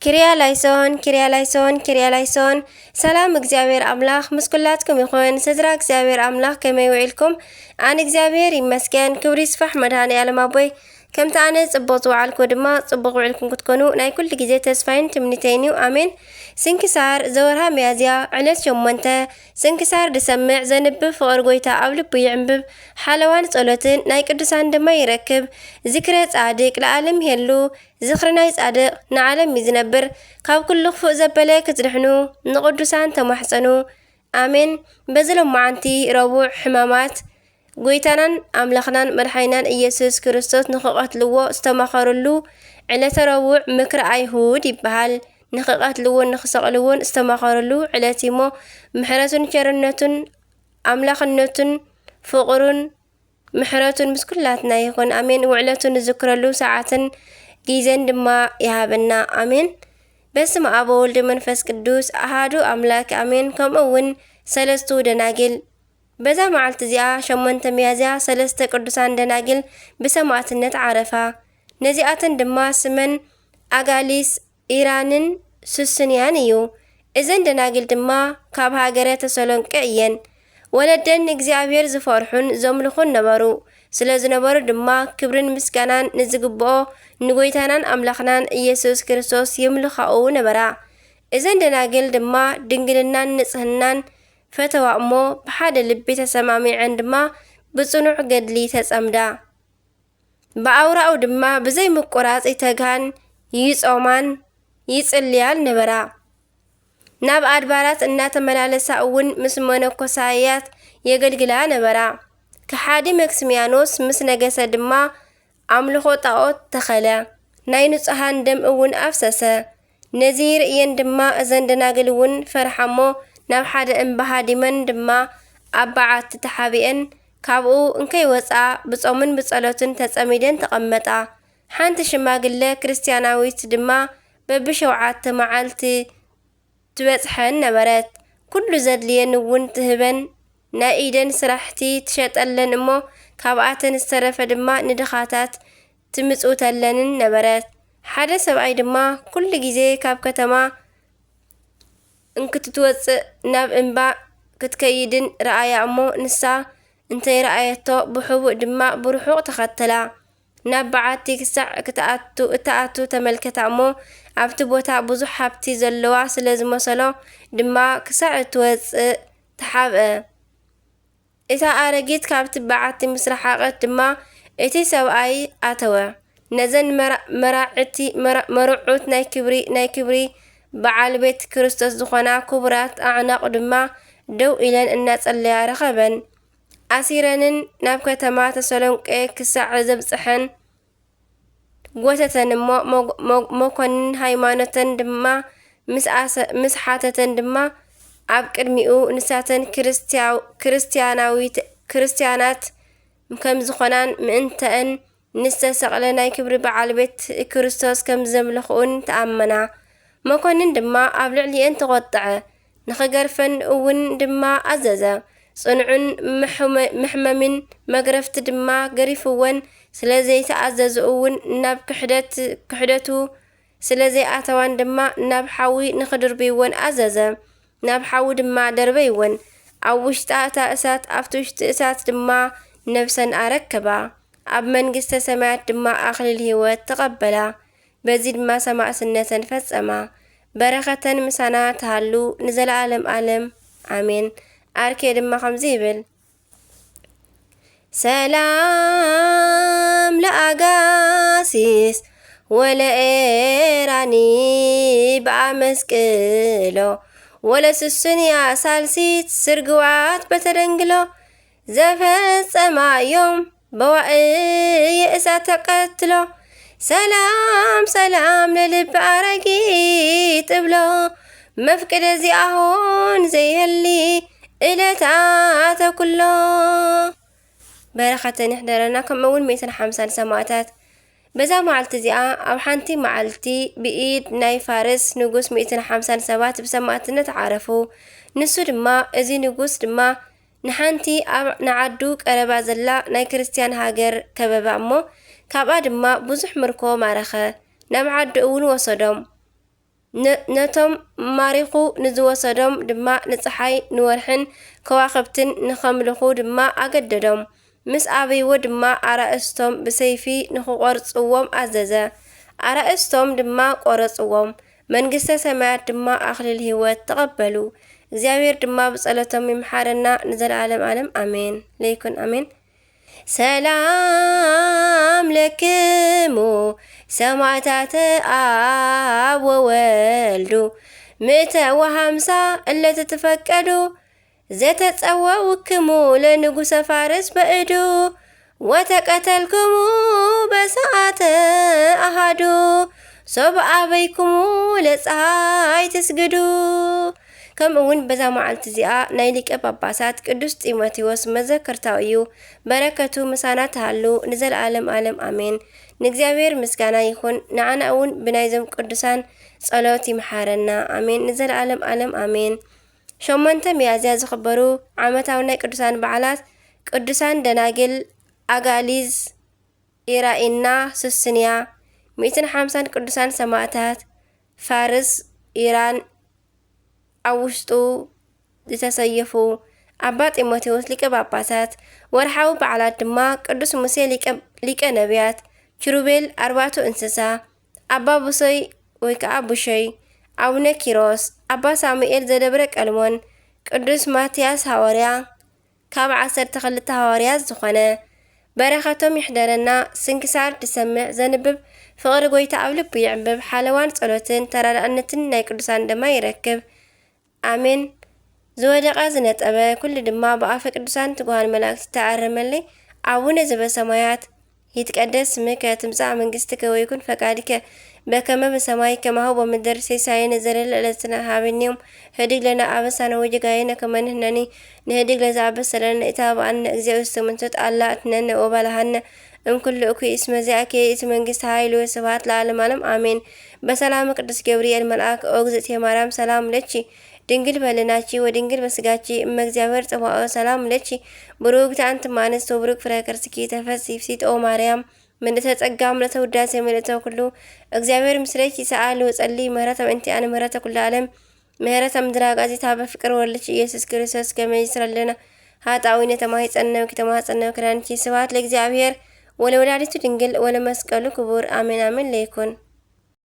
ኪርያ ላይሶን፣ ኪርያ ላይሶን፣ ኪርያ ላይሶን። ሰላም እግዚኣብሔር ኣምላኽ ምስ ኩላትኩም ይኹን። ስድራ እግዚኣብሔር ኣምላኽ ከመይ ውዒልኩም? ኣን እግዚኣብሔር ይመስገን። ክብሪ ይስፋሕ መድኃኔ ዓለም ኣቦይ። ከምቲ ኣነ ጽቡቕ ዝወዓልኩ ድማ ጽቡቕ ውዒልኩም ክትኮኑ ናይ ኩሉ ግዜ ተስፋይን ትምኒተይን እዩ። ኣሜን። ስንክሳር ዘወርሃ ሚያዝያ ዕለት ሸሞንተ። ስንክሳር ድሰምዕ ዘንብብ ፍቕሪ ጎይታ ኣብ ልቡ ይዕንብብ። ሓለዋን ጸሎትን ናይ ቅዱሳን ድማ ይረክብ። ዝክረ ጻድቅ ለዓለም ይሄሉ። ዝኽሪ ናይ ጻድቕ ንዓለም እዩ ዝነብር። ካብ ኩሉ ክፉእ ዘበለ ክትድሕኑ ንቕዱሳን ተማሕጸኑ። ኣሜን። በዚ ሎማዓንቲ ረቡዕ ሕማማት ጎይታናን ኣምላኽናን መድሓኒናን ኢየሱስ ክርስቶስ ንኽቐትልዎ ዝተማኸሩሉ ዕለተ ረቡዕ ምክሪ ኣይሁድ ይበሃል። ንኽቐትልዎን ንኽሰቕልዎን ዝተማኸሩሉ ዕለት እዩሞ ምሕረቱን ቸርነቱን ኣምላኽነቱን ፍቕሩን ምሕረቱን ምስ ኩላትና ይኹን። ኣሜን። ውዕለቱ ንዝክረሉ ሰዓትን ግዜን ድማ ይሃበና። ኣሜን። በስመ ኣብ ወወልድ መንፈስ ቅዱስ ኣሃዱ ኣምላክ ኣሜን። ከምኡ እውን ሰለስቱ ደናግል። በዛ መዓልቲ እዚኣ ሸሞንተ ሚያዝያ ሰለስተ ቅዱሳን ደናግል ብሰማዕትነት ዓረፋ። ነዚኣተን ድማ ስመን ኣጋሊስ፣ ኢራንን ሱስንያን እዩ። እዘን ደናግል ድማ ካብ ሃገረ ተሰሎንቄ እየን። ወለደን ንእግዚኣብሔር ዝፈርሑን ዘምልኹን ነበሩ። ስለ ዝነበሩ ድማ ክብርን ምስጋናን ንዝግብኦ ንጎይታናን ኣምላኽናን ኢየሱስ ክርስቶስ የምልኻኡ ነበራ። እዘን ደናግል ድማ ድንግልናን ንጽህናን ፈተዋ እሞ ብሓደ ልቢ ተሰማሚዐን ድማ ብጽኑዕ ገድሊ ተጸምዳ። ብኣውራኡ ድማ ብዘይ ምቁራጽ ይተግሃን ይጾማን ይጽልያን ነበራ። ናብ ኣድባራት እናተመላለሳ እውን ምስ መነኮሳያት የገልግላ ነበራ። ከሓዲ መክስሚያኖስ ምስ ነገሰ ድማ ኣምልኾ ጣዖት ተኸለ፣ ናይ ንጹሃን ደም እውን ኣፍሰሰ። ነዚ ርእየን ድማ እዘን ደናግል እውን ፈርሓሞ ናብ ሓደ እምባ ሃዲመን ድማ ኣብ በዓቲ ተሓቢአን ካብኡ እንከይወጻ ብጾምን ብጸሎትን ተጸሚደን ተቐመጣ። ሓንቲ ሽማግለ ክርስትያናዊት ድማ በብሸውዓተ መዓልቲ ትበጽሐን ነበረት። ኩሉ ዘድልየን እውን ትህበን፣ ናይ ኢደን ስራሕቲ ትሸጠለን እሞ ካብኣተን ዝተረፈ ድማ ንድኻታት ትምጽውተለንን ነበረት። ሓደ ሰብኣይ ድማ ኩሉ ግዜ ካብ ከተማ እንክትትወጽእ ናብ እምባ ክትከይድን ረኣያ እሞ ንሳ እንተይረኣየቶ ብሕቡእ ድማ ብርሑቕ ተኸተላ። ናብ በዓቲ ክሳዕ ክትኣቱ እትኣቱ ተመልከታ እሞ ኣብቲ ቦታ ብዙሕ ሃብቲ ዘለዋ ስለ ዝመሰሎ ድማ ክሳዕ እትወጽእ ተሓብአ። እታ ኣረጊት ካብቲ በዓቲ ምስ ረሓቐት ድማ እቲ ሰብኣይ ኣተወ። ነዘን መራ- መራዕቲ መራ- መርዑት ናይ ክብሪ ናይ ክብሪ በዓል ቤት ክርስቶስ ዝኾና ክቡራት ኣዕናቑ ድማ ደው ኢለን እናጸለያ ረኸበን። ኣሲረንን ናብ ከተማ ተሰሎንቄ ክሳዕ ዘብጽሐን ጎተተን እሞ፣ መ- መ- መኮንን ሃይማኖተን ድማ ምስ ኣሰ- ምስ ሓተተን ድማ ኣብ ቅድሚኡ ንሳተን ክርስትያው- ክርስትያናዊት ክርስትያናት ከም ዝኾናን ምእንተአን ንዝተሰቕለ ናይ ክብሪ በዓል ቤት ክርስቶስ ከም ዘምልኽኡን ተኣመና። መኮንን ድማ ኣብ ልዕሊኤን ተቖጥዐ፣ ንኽገርፈን እውን ድማ ኣዘዘ። ጽኑዕን መሕመ- መሕመሚን መግረፍቲ ድማ ገሪፍወን ስለ ዘይተኣዘዙ እውን ናብ ክሕደት ክሕደቱ ስለ ዘይኣተዋን ድማ ናብ ሓዊ ንኽድርብይወን ኣዘዘ። ናብ ሓዊ ድማ ደርበይወን። ኣብ ውሽጣ እታ እሳት ኣብቲ ውሽጢ እሳት ድማ ነብሰን ኣረከባ። ኣብ መንግስተ ሰማያት ድማ ኣኽሊል ህይወት ተቐበላ። በዚ ድማ ሰማዕትነተን ፈጸማ። በረኸተን ምሳና ትሃሉ ንዘለዓለም ዓለም ኣሜን። ኣርኬ ድማ ከምዚ ይብል። ሰላም ለኣጋሲስ ወለኤራኒ በኣመስቅሎ ወለስሱንያ ሳልሲት ስርግዋት በተደንግሎ ዘፈጸማዮም በዋእየ እሳት ተቀትሎ። ሰላም ሰላም ለልብ ኣረጊት እብሎ መፍቅደ ዚኣሆን ዘይህሊ እለታተ ኩሎ። በረኸተን ይሕደረና። ከምኡ እውን ሚእትን ሓምሳን ሰማእታት በዛ መዓልቲ እዚኣ ኣብ ሓንቲ መዓልቲ ብኢድ ናይ ፋርስ ንጉስ ሚእትን ሓምሳን ሰባት ብሰማእትነት ዓረፉ። ንሱ ድማ እዚ ንጉስ ድማ ንሓንቲ ኣብ ንዓዱ ቀረባ ዘላ ናይ ክርስትያን ሃገር ከበባ እሞ ካብኣ ድማ ብዙሕ ምርኮ ማረኸ፣ ናብ ዓዱ እውን ወሰዶም። ነቶም ማሪኹ ንዝወሰዶም ድማ ንፀሓይ ንወርሕን ከዋኽብትን ንኸምልኹ ድማ ኣገደዶም። ምስ ኣበይዎ ድማ ኣራእስቶም ብሰይፊ ንኽቖርጽዎም ኣዘዘ። ኣራእስቶም ድማ ቈረጽዎም። መንግስተ ሰማያት ድማ ኣኽሊል ህይወት ተቐበሉ። እግዚኣብሔር ድማ ብጸሎቶም ይምሓረና ንዘለዓለም ዓለም ኣሜን። ለይኩን ኣሜን። ሰላም ለክሙ ሰማዕታተ ኣብ ወወልዱ ምእተ ወሃምሳ እለትትፈቀዱ ዘተጸወውክሙ ለንጉሰ ፋርስ በእዱ ወተቀተልክሙ በሰዓተ ኣሃዱ ሶብ ኣበይክሙ ለፀሃይ ትስግዱ። ከምኡ እውን በዛ መዓልቲ እዚኣ ናይ ሊቀ ጳጳሳት ቅዱስ ጢሞቴዎስ መዘከርታው እዩ። በረከቱ ምሳና ትሃሉ ንዘለዓለም ዓለም ኣሜን። ንእግዚኣብሔር ምስጋና ይኹን። ንዓና እውን ብናይዞም ቅዱሳን ጸሎት ይምሓረና። ኣሜን። ንዘለዓለም ዓለም ኣሜን። ሸሞንተ ሚያዝያ ዝኽበሩ ዓመታዊ ናይ ቅዱሳን በዓላት ቅዱሳን ደናግል ኣጋሊዝ ኢራኢና ሱስንያ፣ ሚእትን ሓምሳን ቅዱሳን ሰማእታት ፋርስ ኢራን ኣብ ውሽጡ ዝተሰየፉ ኣባ ጢሞቴዎስ ሊቀ ጳጳሳት፣ ወርሓዊ በዓላት ድማ ቅዱስ ሙሴ ሊቀ ነቢያት፣ ኪሩቤል ኣርባዕቱ እንስሳ፣ ኣባ ቡሶይ ወይ ከዓ ቡሾይ፣ ኣቡነ ኪሮስ፣ ኣባ ሳሙኤል ዘደብረ ቀልሞን፣ ቅዱስ ማትያስ ሃዋርያ፣ ካብ ዓሰርተ ክልተ ሃዋርያት ዝኾነ። በረኸቶም ይሕደረና። ስንክሳር ድሰምዕ ዘንብብ ፍቕሪ ጎይታ ኣብ ልቡ ይዕንብብ። ሓለዋን ጸሎትን ተራዳእነትን ናይ ቅዱሳን ደማ ይረክብ። ኣሜን። ዝወደቐ ዝነጠበ ኩሉ ድማ ብኣፈ ቅዱሳን ትጉሃን መላእክት ተኣረመለይ። ኣቡነ ዘበሰማያት ይትቀደስ ስምከ ትምጻእ መንግስትከ ወይኩን ፈቃድከ በከመ በሰማይ ከማሁ በምድር። ሴሳየነ ዘለለ ዕለትነ ሃበኒ ዮም። ህድግ ለነ አበሳነ ወጌጋየነ ከመ ንሕነኒ ንህድግ ለዘአበሰ ለነ። ኢታብአነ እግዚኦ ውስተ መንሱት አላ አድሕነነ ወባልሐነ እምኩሉ እኩይ እስመ ዚአከ ይእቲ መንግስት ኃይል ወስብሐት ለዓለመ ዓለም አሜን። በሰላም ቅዱስ ገብርኤል መልአክ ኦ እግዝእትየ ማርያም ሰላም ለኪ ድንግል በልናቺ ወድንግል በስጋቺ እመ እግዚአብሔር ጽባኦ ሰላም ለኪ ብሩክት አንቲ እማንስት ወብሩክ ፍሬ ከርስኪ ተፈሲ ፍሲት ኦ ማርያም ምልእተ ጸጋ ምልእተ ውዳሴ ምልእተ ኩሉ እግዚአብሔር ምስሌኪ ሰአሊ ወጸሊ ምህረተ ምእንቲአነ ምህረተ ኩሉ ዓለም ምህረተ ምድረ አጋዚት ሀበ ፍቅር ወልድኪ ኢየሱስ ክርስቶስ ከመ ይስረለነ ኃጣውኢነ ተማሂጸነው ከተማጸነው ክዳንኪ ስብሐት ለእግዚአብሔር ወለወላዲቱ ድንግል ወለመስቀሉ ክቡር አሜን አሜን ለይኩን።